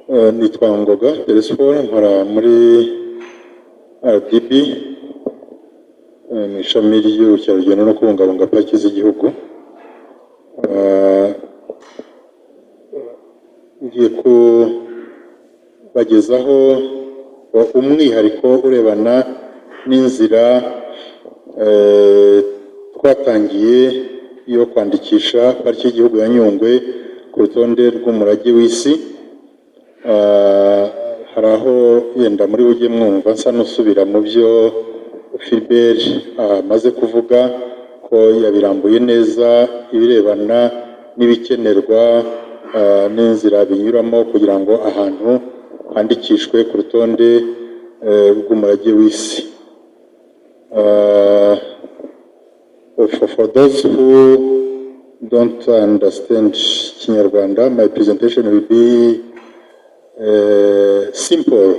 Nitwa Ngoga Telesphore, nkora muri RDB mu ishami ry'ubukerarugendo no kubungabunga pariki z'igihugu. Ngiye kubagezaho umwihariko urebana n'inzira twatangiye yo kwandikisha Pariki y'Igihugu ya Nyungwe ku rutonde rw'umurage w'isi. Hari aho yenda muri bujye mwumva nsa n'usubira mu byo Philbert amaze kuvuga, ko yabirambuye neza ibirebana n'ibikenerwa n'inzira binyuramo kugira ngo ahantu handikishwe ku rutonde rw'umurage w'isi. For those who don't understand Kinyarwanda, my presentation will be simple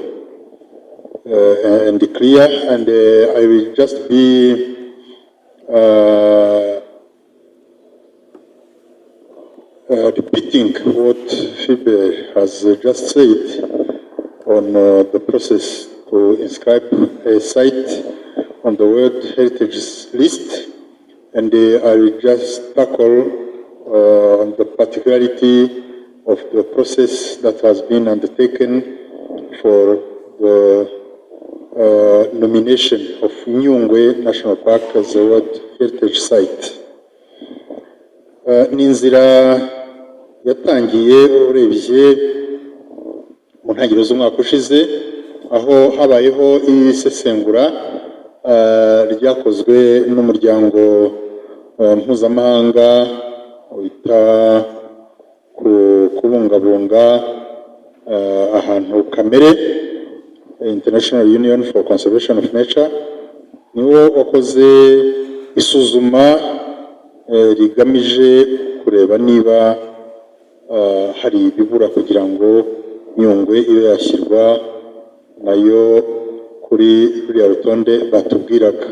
and clear, and I will just be repeating what Philbert has just said on the process to inscribe a site on the World Heritage List, and I will just tackle the particularity of the process that has been undertaken for the nomination of Nyungwe National Park as a World Heritage Site. Ni inzira yatangiye urebye mu ntangiriro z'umwaka ushize, aho habayeho isesengura ryakozwe n'umuryango mpuzamahanga wita ku kubungabunga ahantu kamere, International Union for Conservation of Nature. Niwo wakoze isuzuma rigamije kureba niba hari ibibura kugira ngo Nyungwe ibe yashyirwa nayo kuri ruriya rutonde batubwiraga.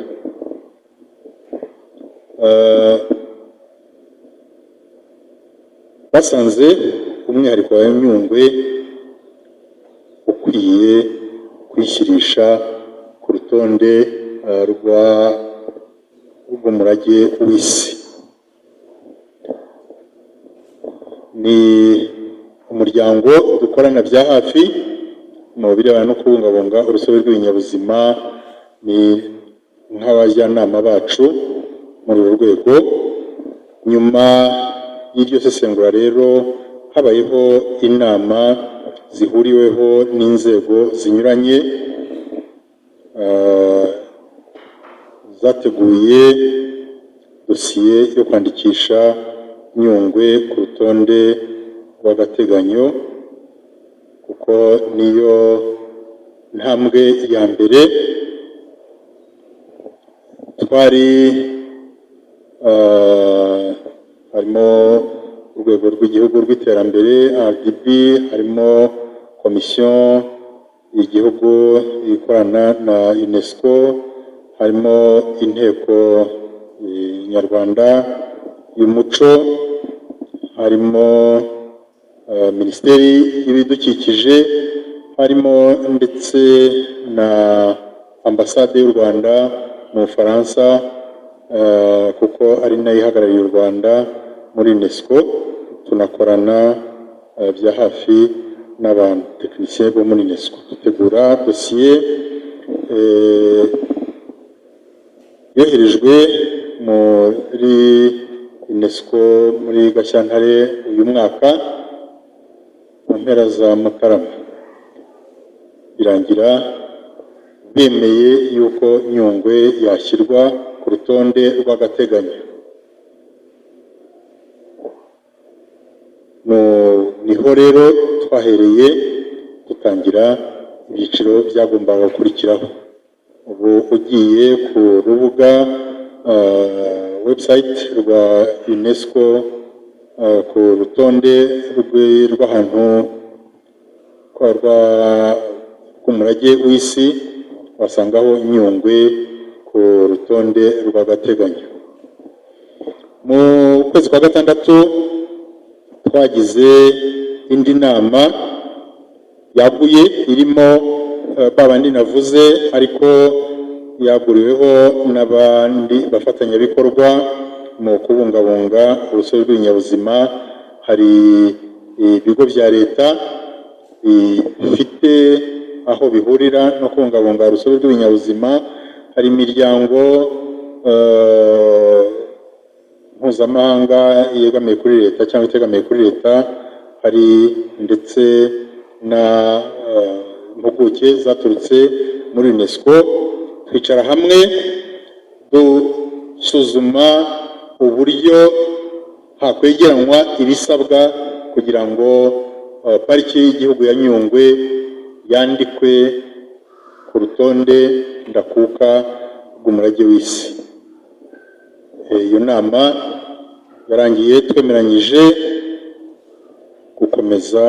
Basanze umwihariko wa Nyungwe ukwiye kuyishyirisha ku rutonde rw'umurage w'isi. Ni umuryango dukorana bya hafi mu birebana no kubungabunga urusobe rw'ibinyabuzima, ni nk'abajyanama bacu muri uru rwego. Nyuma y'iryo sesengura rero, habayeho inama zihuriweho n'inzego zinyuranye zateguye dosiye yo kwandikisha Nyungwe ku rutonde rw'agateganyo, kuko niyo ntambwe ya mbere. Twari harimo Urwego rw'Igihugu rw'Iterambere, RDB, harimo Komisiyo y'Igihugu ikorana na UNESCO, harimo Inteko Nyarwanda y'Umuco, harimo Minisiteri y'Ibidukikije, harimo ndetse na Ambasade y'u Rwanda mu Bufaransa, kuko ari nayo ihagarariye u Rwanda muri UNESCO. Tunakorana bya hafi n'abatekinisiye bo muri UNESCO. Dutegura dosiye yoherejwe muri UNESCO muri Gashyantare uyu mwaka, mu mpera za Mutarama, birangira bemeye yuko Nyungwe yashyirwa ku rutonde rw'agateganyo. Niho rero twahereye dutangira ibyiciro byagombaga gukurikiraho. Ubu ugiye ku rubuga website rwa UNESCO, ku rutonde rw'ahantu rw'umurage w'isi, wasangaho Nyungwe ku rutonde rw'agateganyo. Mu kwezi kwa gatandatu twagize indi nama. yaguye irimo ba bandi navuze, ariko yaguriweho n'abandi bafatanyabikorwa mu kubungabunga urusobe rw'ibinyabuzima. Hari ibigo bya leta bifite aho bihurira no kubungabunga urusobe rw'ibinyabuzima, hari imiryango mpuzamahanga yegamiye kuri leta cyangwa itegamiye kuri leta, hari ndetse na impuguke zaturutse muri UNESCO. Twicara hamwe dusuzuma uburyo hakwegeranywa ibisabwa kugira ngo Pariki y'Igihugu ya Nyungwe yandikwe ku rutonde ndakuka rw'umurage w'isi. Iyo nama yarangiye twemeranyije gukomeza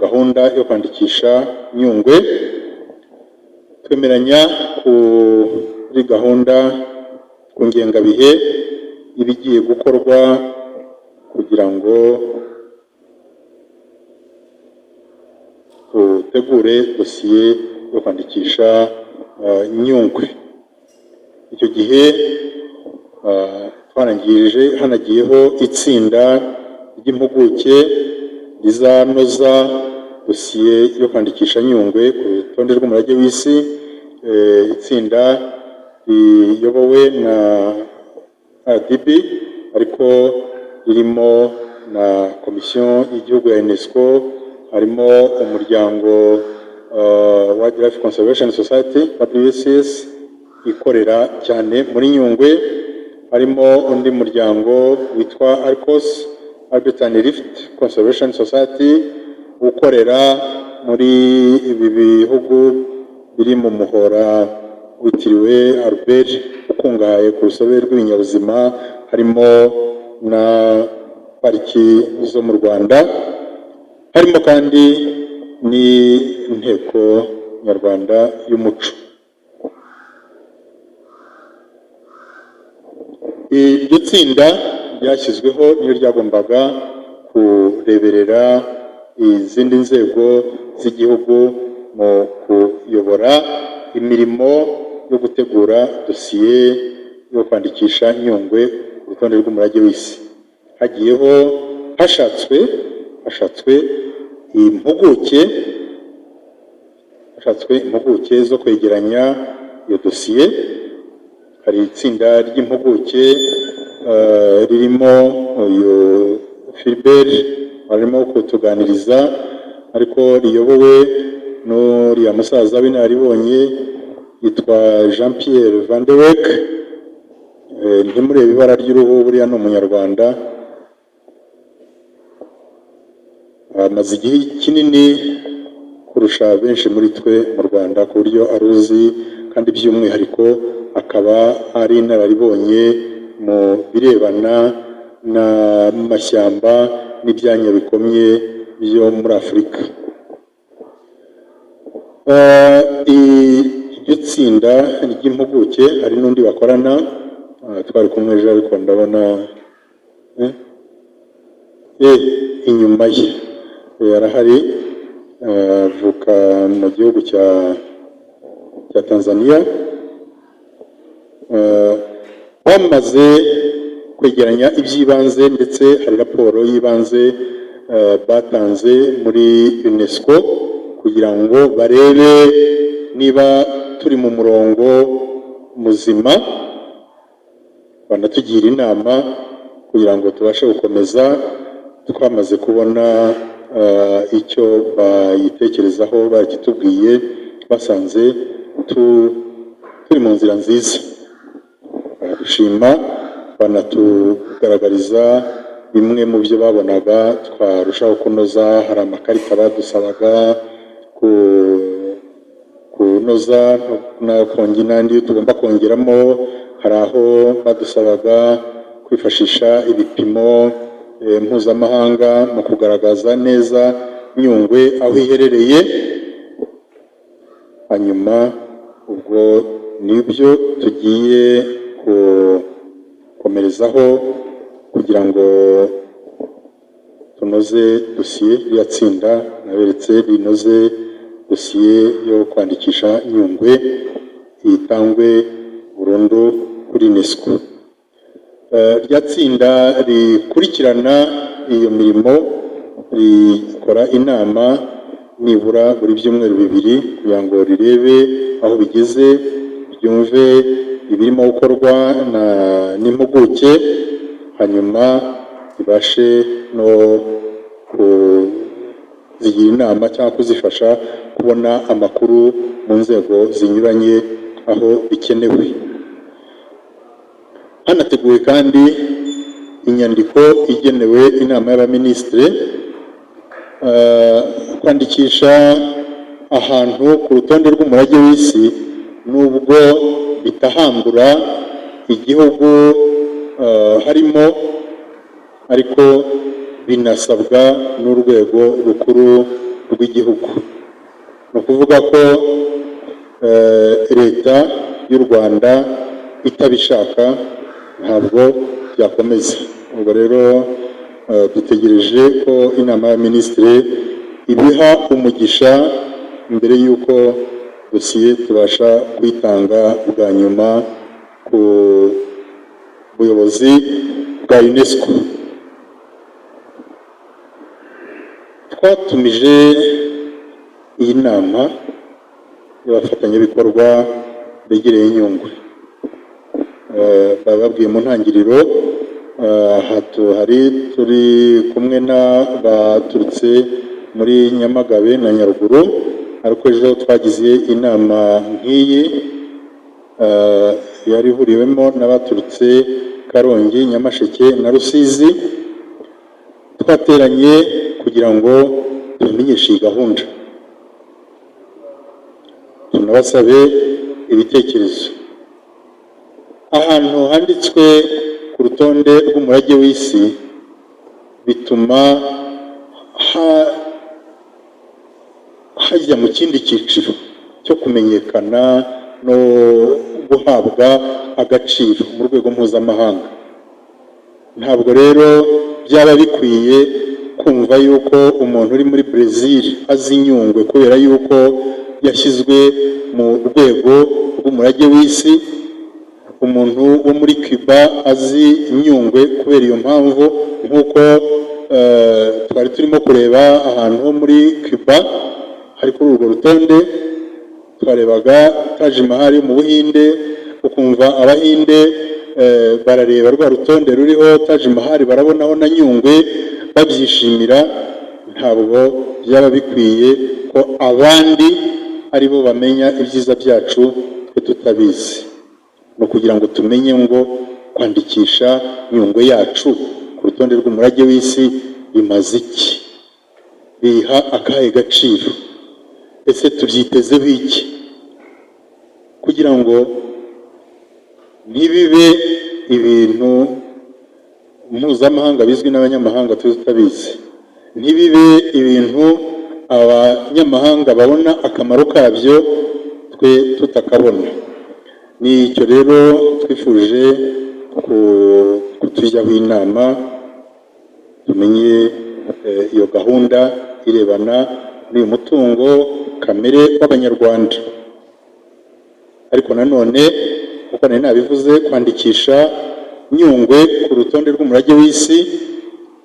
gahunda yo kwandikisha Nyungwe, twemeranya kuri gahunda, ku ngengabihe ibigiye gukorwa kugira ngo dutegure dosiye yo kwandikisha Nyungwe. Icyo gihe twarangije hanagiyeho itsinda ry'impuguke rizanoza dosiye yo kwandikisha Nyungwe ku rutonde rw'umurage w'isi, itsinda riyobowe na RDB ariko ririmo na Komisiyo y'Igihugu ya UNESCO, harimo umuryango Wildlife Conservation Society, WCS, ikorera cyane muri Nyungwe, harimo undi muryango witwa ARCOS, Albertine Rift Conservation Society, ukorera muri ibi bihugu biri mu muhora witiriwe Albert ukungahaye ku rusobe rw'ibinyabuzima, harimo na pariki zo mu Rwanda, harimo kandi n'Inteko Nyarwanda y'Umuco. Iryo tsinda ryashyizweho niyo ryagombaga kureberera izindi nzego z'igihugu mu kuyobora imirimo yo gutegura dosiye yo kwandikisha Nyungwe ku rutonde rw'umurage w'isi. Hagiyeho hashatswe impuguke zo kwegeranya iyo dosiye. Hari itsinda ry'impuguke ririmo uyu Philbert arimo kutuganiriza, ariko riyobowe n'uriya musaza w'inararibonye yitwa Jean Pierre Van de Weck. Ntimurebe ibara ry'uruhu, buriya ni umunyarwanda, amaze igihe kinini kurusha benshi muri twe mu Rwanda, ku buryo aruzi, kandi by'umwihariko akaba ari inararibonye mu birebana n'amashyamba n'ibyanya bikomye byo muri Afurika. Iryo tsinda ry'impuguke hari n'undi bakorana, twari kumwe ejo, ariko ndabona inyuma ye arahari, avuka mu gihugu cya Tanzania. Bamaze kwegeranya iby'ibanze, ndetse hari raporo y'ibanze batanze muri UNESCO kugira ngo barebe niba turi mu murongo muzima, banatugira inama kugira ngo tubashe gukomeza. Twamaze kubona icyo bayitekerezaho, bakitubwiye, basanze turi mu nzira nziza, baradushima, banatugaragariza bimwe mu byo babonaga twarushaho kunoza. Hari amakarita badusabaga kunoza n'andi tugomba kongeramo, hari aho badusabaga kwifashisha ibipimo mpuzamahanga mu kugaragaza neza Nyungwe aho iherereye. Hanyuma ubwo nibyo tugiye gukomerezaho kugira ngo Tunoze dosiye. Iriya tsinda naberetse rinoze dosiye yo kwandikisha Nyungwe, itangwe burundu kuri UNESCO. Rya tsinda rikurikirana iyo mirimo rikora inama nibura buri byumweru 2 kugira ngo rirebe aho bigeze, ryumve ibirimo gukorwa n'impuguke, hanyuma ribashe no kuzigira inama cyangwa kuzifasha kubona amakuru mu nzego zinyuranye aho bikenewe. Hanateguwe kandi inyandiko igenewe Inama y'Abaminisitiri. Kwandikisha ahantu ku rutonde rw'umurage w'isi, nubwo bitahambura igihugu harimo, ariko binasabwa n'urwego rukuru rw'igihugu. Ni ukuvuga ko Leta y'u Rwanda itabishaka ntabwo byakomeza. Ubwo rero dutegereje ko Inama y'Abaminisitiri ibiha umugisha mbere y'uko dosiye tubasha kuyitanga bwa nyuma ku buyobozi bwa UNESCO. Twatumije iyi nama y'abafatanyabikorwa begereye Nyungwe. Bababwiye mu ntangiriro, aha hari turi kumwe n'abaturutse muri Nyamagabe na Nyaruguru, ariko ejo twagize inama nk'iyi yari ihuriwemo n'abaturutse Karongi, Nyamasheke na Rusizi. Twateranye kugira ngo tubamenyeshe iyi gahunda, tunabasabe ibitekerezo. Ahantu handitswe ku rutonde rw'umurage w'isi bituma hajya mu kindi cyiciro cyo kumenyekana no guhabwa agaciro mu rwego mpuzamahanga. Ntabwo rero byaba bikwiye kumva yuko umuntu uri muri Brazil azi Nyungwe kubera yuko yashyizwe mu rwego rw'umurage w'isi, umuntu wo muri Cuba azi Nyungwe kubera iyo mpamvu, nk'uko twari turimo kureba ahantu ho muri Cuba hari kuri urwo rutonde. Twarebaga Taj Mahal mu Buhinde, ukumva Abahinde barareba rwa rutonde ruriho Taj Mahal, barabonaho na Nyungwe, babyishimira. Ntabwo byaba bikwiye ko abandi ari bo bamenya ibyiza byacu twe tutabizi. Ni ukugira ngo tumenye ngo kwandikisha Nyungwe yacu ku rutonde rw'umurage w'isi bimaze iki, biha akahe gaciro, ese tubyitezeho iki, kugira ngo ntibibe ibintu mpuzamahanga bizwi n'abanyamahanga tuzi tutabizi, ntibibe ibintu abanyamahanga babona akamaro kabyo twe tutakabona. Ni icyo rero twifuje kutujyaho inama, tumenye iyo gahunda irebana n'uyu mutungo kamere w'Abanyarwanda. Ariko nanone, kuko nari nabivuze, kwandikisha Nyungwe ku rutonde rw'umurage w'isi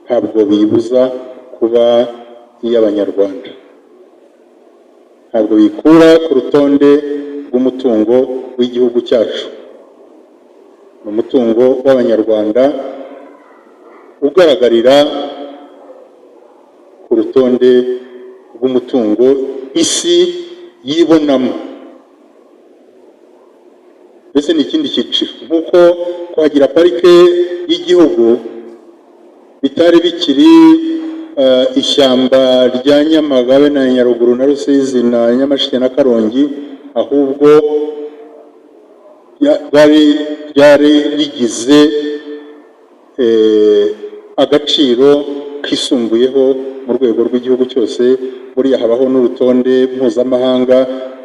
ntabwo biyibuza kuba iy'Abanyarwanda, ntabwo biyikura ku rutonde rw'umutungo w'igihugu cyacu. Ni umutungo w'Abanyarwanda ugaragarira ku rutonde rw'umutungo isi yibonamo. Mbese ni ikindi cyiciro, nk'uko kuhagira parike y'igihugu bitari bikiri ishyamba rya Nyamagabe na Nyaruguru na Rusizi na Nyamasheke na Karongi, ahubwo ryari rigize agaciro kisumbuyeho mu rwego rw'igihugu cyose. Buriya habaho n'urutonde mpuzamahanga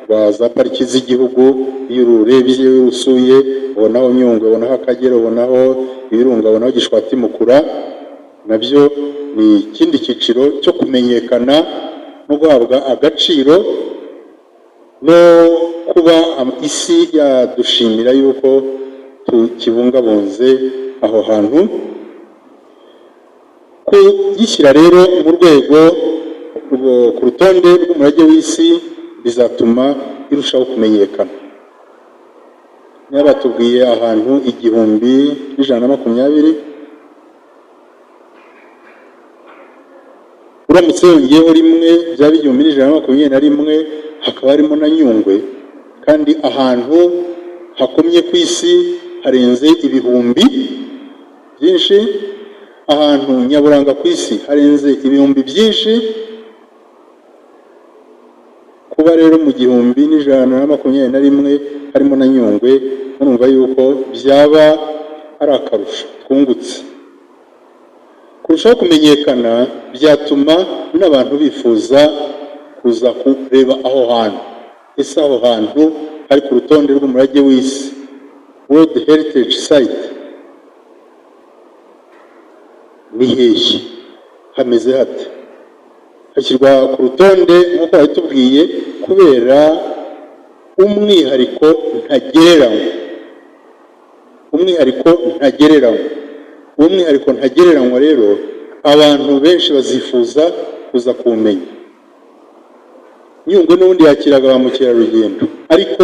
rwa za pariki z'igihugu. Iyo ururebye, iyo urusuye, ubonaho Nyungwe, ubonaho Akagera, ubonaho Ibirunga, ubonaho Gishwati, Mukura. Nabyo ni ikindi cyiciro cyo kumenyekana no guhabwa agaciro no kuba isi yadushimira yuko tukibungabunze aho hantu. Kugishyira rero mu rwego ku rutonde rw'umurage w'isi bizatuma irushaho kumenyekana. Niba batubwiye ahantu 1120, uramutse yongeyeho rimwe byaba 1121, hakaba harimo na Nyungwe. Kandi ahantu hakomye ku isi harenze ibihumbi byinshi, ahantu nyaburanga ku isi harenze ibihumbi byinshi. Kuba rero mu 1121 harimo na Nyungwe, murumva yuko byaba ari akarusho twungutse. Kurushaho kumenyekana byatuma n'abantu bifuza kuza kureba aho hantu. Ese aho hantu hari ku rutonde rw'umurage w'isi, World Heritage Site, ni hehe? Hameze hate? Hashyirwa ku rutonde nk'uko babitubwiye kubera umwihariko ntagereranywa. Umwihariko ntagereranywa, uwo mwihariko ntagereranywa rero abantu benshi bazifuza kuza kuwumenya. Nyungwe n'ubundi yakiraga ba mukerarugendo, ariko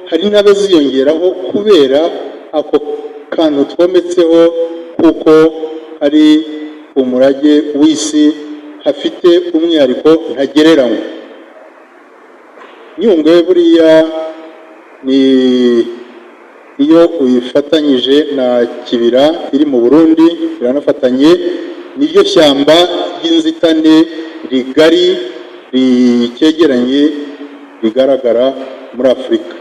hari n'abaziyongeraho kubera ako kantu twometseho, kuko ari umurage w'isi, hafite umwihariko ntagereranywa. Nyungwe buriya ni iyo uyifatanyije na Kibira iri mu Burundi, biranafatanye, niryo shyamba ry'inzitane rigari rikegeranye rigaragara muri Afurika.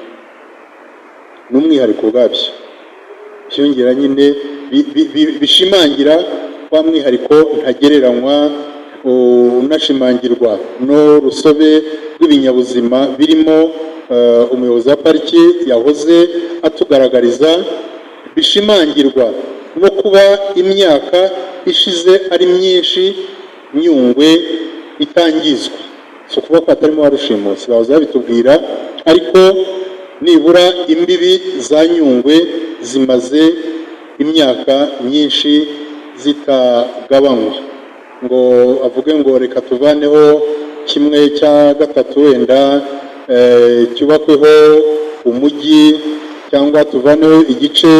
Ni umwihariko ubwabyo byongera nyine bishimangira wa mwihariko ntagereranywa, unashimangirwa n'urusobe rw'ibinyabuzima birimo umuyobozi wa pariki yahoze atugaragariza, bishimangirwa no kuba imyaka ishize ari myinshi Nyungwe itangizwa. Si ukuvuga ko hatarimo ba rushimusi, bahoze babitubwira, ariko nibura imbibi za Nyungwe zimaze imyaka myinshi zitagabanywa ngo avuge ngo reka tuvaneho 1/3 wenda cyubakweho umujyi, cyangwa tuvaneho igice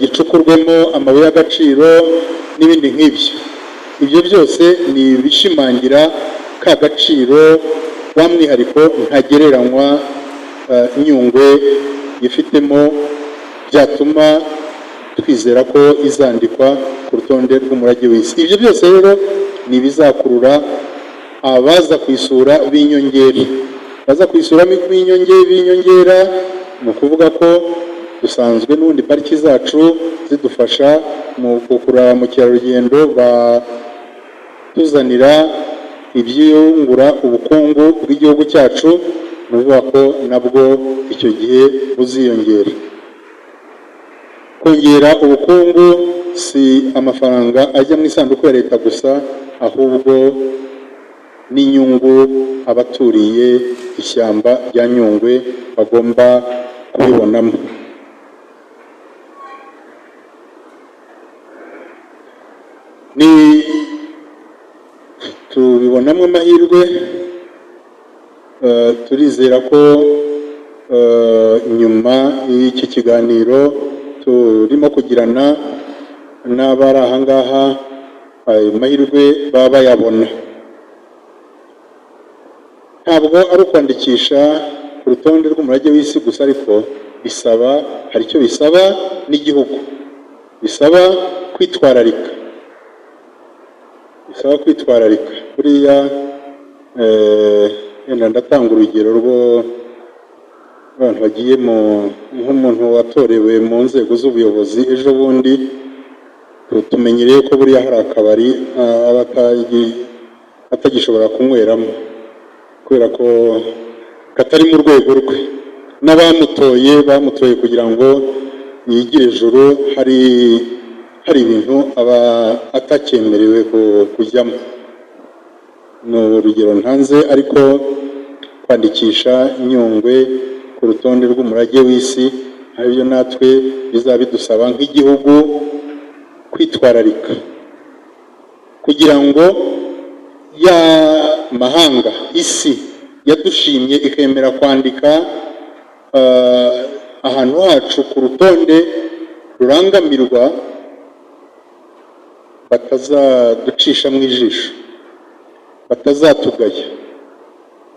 gicukurwemo amabuye y'agaciro n'ibindi nk'ibyo. Ibyo byose ni ibishimangira ka gaciro, wa mwihariko ntagereranywa Nyungwe yifitemo, byatuma twizera ko izandikwa ku rutonde rw'umurage w'isi. Ibyo byose rero ni ibizakurura abaza kuyisura b'inyongera. Baza kuyisura b'inyongera, ni ukuvuga ko dusanzwe n'ubundi pariki zacu zidufasha mu gukurura ba mukerarugendo batuzanira ibyungura ubukungu bw'igihugu cyacu. Ni ukuvuga ko nabwo icyo gihe buziyongera. Kongera ubukungu si amafaranga ajya mu isanduku ya leta gusa, ahubwo n'inyungu abaturiye ishyamba rya Nyungwe bagomba kubibonamo. Ni tubibonamo amahirwe, turizera ko nyuma y'iki kiganiro turimo kugirana n'abari aha ngaha, ayo mahirwe baba bayabona. Ntabwo ari ukwandikisha ku rutonde rw'umurage w'isi gusa, ariko bisaba, hari icyo bisaba n'igihugu, bisaba kwitwararika, bisaba kwitwararika. Buriya wenda ndatanga urugero rwo abantu bagiye mu nk'umuntu watorewe mu nzego z'ubuyobozi ejo bundi, tumenyereye ko buriya hari akabari aba atagishobora kunyweramo kubera ko katari mu rwego rwe, n'abamutoye bamutoye kugira ngo yigire ijuru. Hari Hari ibintu aba atakemerewe kujyamo. Ni urugero ntanze, ariko kwandikisha Nyungwe ku rutonde rw'umurage w'isi aribyo natwe bizaba bidusaba nk'igihugu kwitwararika, kugira ngo ya mahanga, isi yadushimye ikemera kwandika ahantu hacu ku rutonde rurangamirwa, batazaducisha mu ijisho, batazatugaya.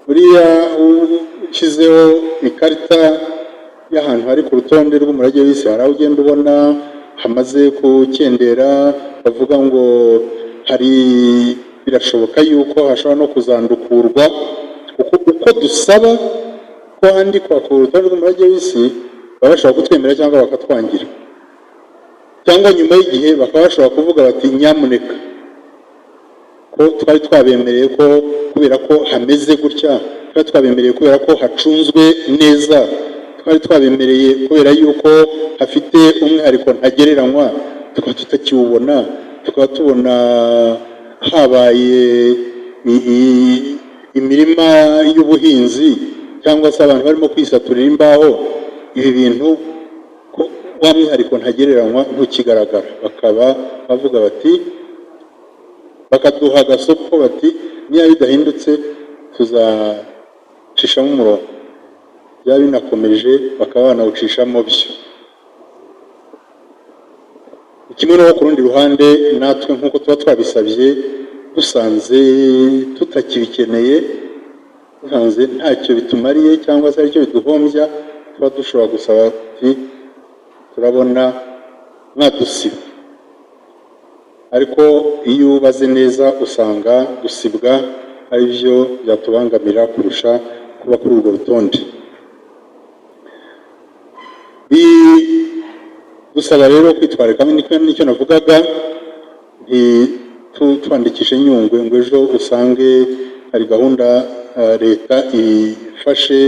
Buriya ushyizeho ikarita y'ahantu hari ku rutonde rw'umurage w'isi, hari aho ugenda ubona hamaze gukendera, bavuga ngo hari birashoboka yuko hashobora no kuzandukurwa, kuko uko dusaba ko handikwa ku rutonde rw'umurage w'isi, baba bashobora kutwemera cyangwa bakatwangira, cyangwa nyuma y'igihe bakaba bashobora kuvuga bati: "Nyamuneka, ko twari twabemereye ko kubera ko hameze gutya, twari twabemereye kubera ko hacunzwe neza, twari twabemereye kubera yuko hafite umwihariko ntagereranywa, tukaba tutakiwubona, tukaba tubona habaye imirima y'ubuhinzi cyangwa se abantu barimo kwisaturira imbaho, ibi bintu ko wa mwihariko ntagereranywa ntukigaragara." Bakaba bavuga bati, bakaduha agasopo bati: "Niba bidahindutse tuzacishamo umurongo." Byaba binakomeje bakaba banawucishamo byo. Kimwe no ku rundi ruhande, natwe nk'uko tuba twabisabye, dusanze tutakibikeneye, dusanze ntacyo bitumariye cyangwa se aricyo biduhombya, tuba dushobora gusaba ati: "Turabona mwadusiba." Ariko iyo ubaze neza usanga gusibwa ari byo byatubangamira kurusha kuba kuri urwo rutonde. Bidusaba rero kwitwararika. Nicyo navugaga twandikishe Nyungwe ngo ejo usange hari gahunda leta ifashe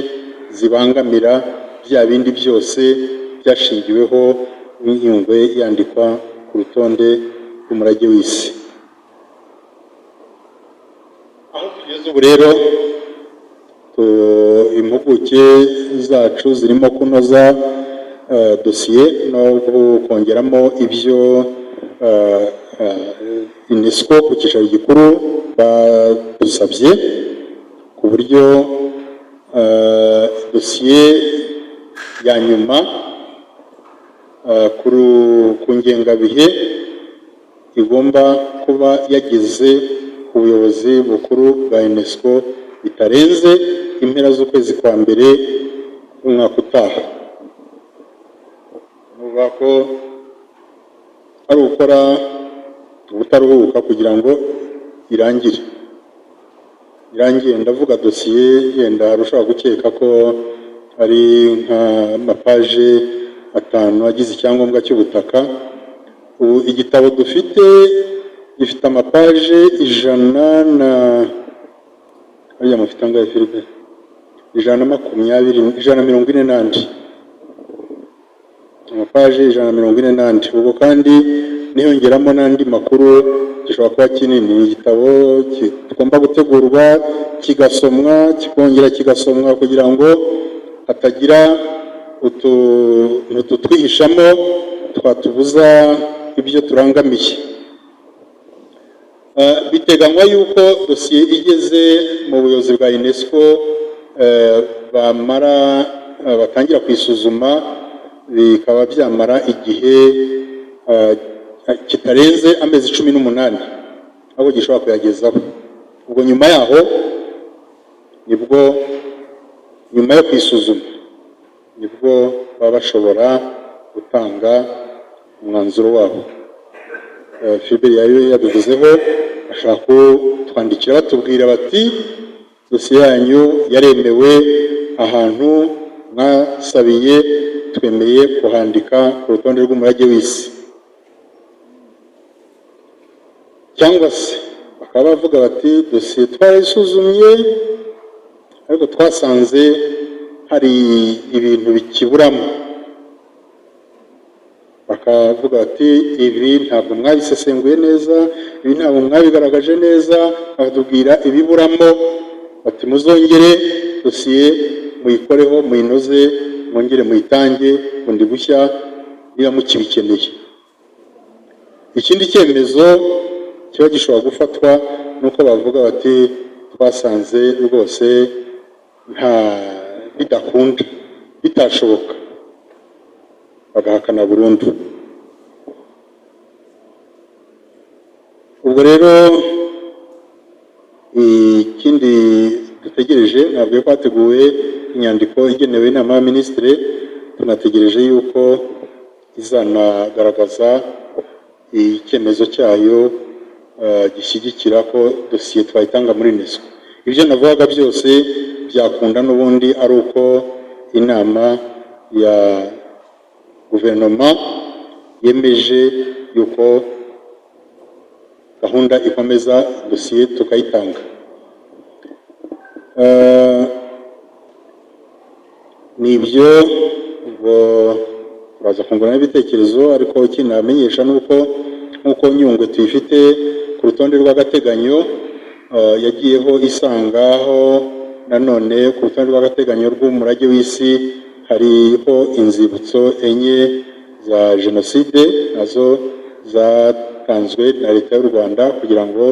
zibangamira bya bindi byose byashingiweho Nyungwe yandikwa ku rutonde rw'umurage w'isi. Aho tugeze ubu rero, impuguke zacu zirimo kunoza dosiye no kongeramo ibyo UNESCO ku cyicaro gikuru badusabye, ku buryo dosiye ya nyuma ku ngengabihe igomba kuba yageze ku buyobozi bukuru bwa UNESCO bitarenze impera z'ukwezi kwa mbere k'umwaka utaha. Ni ukuvuga ko ari ugukora ubutaruhuka kugira ngo irangire. Irangire, ndavuga dosiye, yenda hari ushobora gukeka ko ari nk'amapaje 5 agize icyangombwa cy'ubutaka. Ubu igitabo dufite gifite amapaje ijana na, ariya mufite angahe, Philippe? 120, 140 n'andi, amapaje 140 n'andi. Ubwo kandi niyongeramo n'andi makuru gishobora kuba kinini. Ni igitabo kigomba gutegurwa, kigasomwa, kikongera kigasomwa, kugira ngo hatagira utuntu tutwihishamo twatubuza ibyo turangamiye. Biteganywa yuko dosiye igeze mu buyobozi bwa UNESCO, bamara batangira kuyisuzuma, bikaba byamara igihe kitarenze amezi 18, aho gishobora kuyagezaho. Ubwo nyuma yaho nibwo, nyuma yo kuyisuzuma, nibwo baba bashobora gutanga umwanzuro wabo. Philbert yari yabivuzeho, bashaka kutwandikira batubwira bati: "Dosiye yanyu yaremewe, ahantu mwasabiye twemeye kuhandika ku rutonde rw'umurage w'isi." Cyangwa se bakaba bavuga bati: "Dosiye twarayisuzumye, ariko twasanze hari ibintu bikiburamo." Bakaba Bakavuga bati: "Ibi ntabwo mwabisesenguye neza, ibi ntabwo mwabigaragaje neza." Bakatubwira ibiburamo, bati: "Muzongere dosiye muyikoreho, muyinoze, mwongere muyitange bundi bushya niba mukibikeneye." Ikindi cyemezo kiba gishobora gufatwa ni uko bavuga bati: "Twasanze rwose nta bidakunda, bitashoboka," bagahakana burundu. Ubwo rero ikindi dutegereje, ntabwo ko hateguwe inyandiko igenewe inama y'abaminisitiri, tunategereje yuko izanagaragaza icyemezo cyayo gishyigikira ko dosiye twayitanga muri UNESCO. Ibyo navugaga byose byakunda n'ubundi ari uko inama ya guverinoma yemeje yuko gahunda ikomeza, dosiye tukayitanga. Ni ibyo. Ubwo turaza kungurana ibitekerezo, ariko ikindi namenyesha ni uko nk'uko Nyungwe tuyifite ku rutonde rw'agateganyo, yagiyeho isangaho nanone ku rutonde rw'agateganyo rw'umurage w'isi hariho inzibutso enye za jenoside, nazo zatanzwe na Leta y'u Rwanda kugira ngo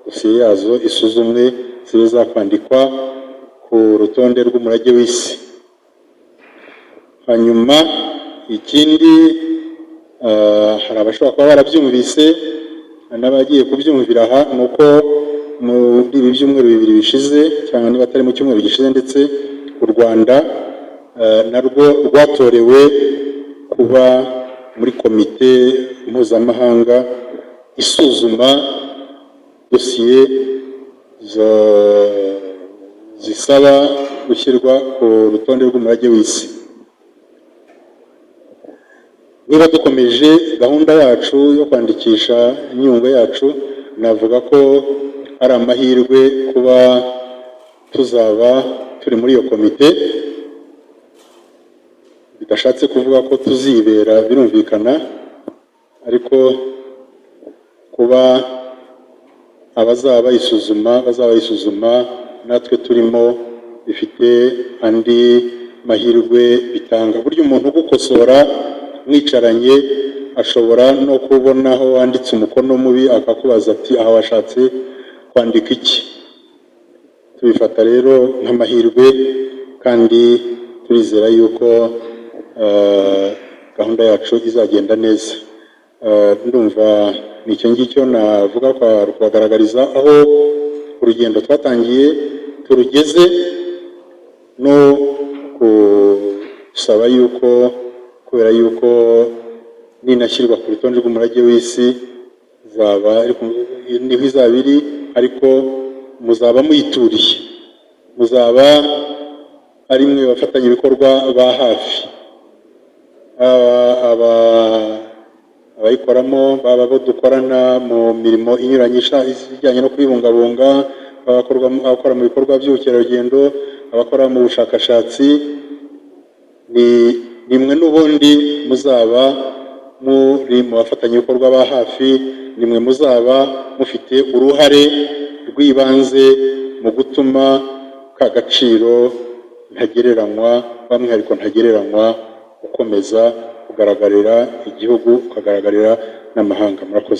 dosiye yazo isuzumwe, zibe zakwandikwa ku rutonde rw'umurage w'isi. Hanyuma ikindi, hari abashobora kuba barabyumvise n'abagiye kubyumvira aha, ni uko muri ibi byumweru 2 bishize, cyangwa niba atari mu cyumweru gishize ndetse, u Rwanda narwo rwatorewe kuba muri komite mpuzamahanga isuzuma dosiye zisaba gushyirwa ku rutonde rw'umurage w'isi. Niba dukomeje gahunda yacu yo kwandikisha Nyungwe yacu, navuga ko ari amahirwe kuba tuzaba turi muri iyo komite, bidashatse kuvuga ko tuzibera, birumvikana, ariko kuba abazaba bayisuzuma bazaba bayisuzuma natwe turimo, bifite andi mahirwe bitanga. Burya umuntu ugukosora mwicaranye ashobora no kubona aho wanditse umukono mubi, akakubaza ati: "Aha washatse kwandika iki?" Tubifata rero nk'amahirwe, kandi turizera yuko gahunda yacu izagenda neza. Ndumva ni icyo ngicyo navuga, kubagaragariza aho urugendo twatangiye turugeze, no gusaba yuko kubera yuko ninashyirwa ku rutonde rw'umurage w'isi zaba niho izaba iri, ariko muzaba muyituriye, muzaba ari mwe bafatanyabikorwa ba hafi, abayikoramo, baba abo dukorana mu mirimo inyuranye ijyanye no kubibungabunga, abakora mu bikorwa by'ubukerarugendo, abakora mu bushakashatsi, ni mwe n'ubundi muzaba muri mu bafatanyabikorwa ba hafi, ni mwe muzaba mufite uruhare rw'ibanze mu gutuma ka gaciro ntagereranywa, wa mwihariko ntagereranywa, ukomeza kugaragarira igihugu, ukagaragarira n'amahanga. Murakoze.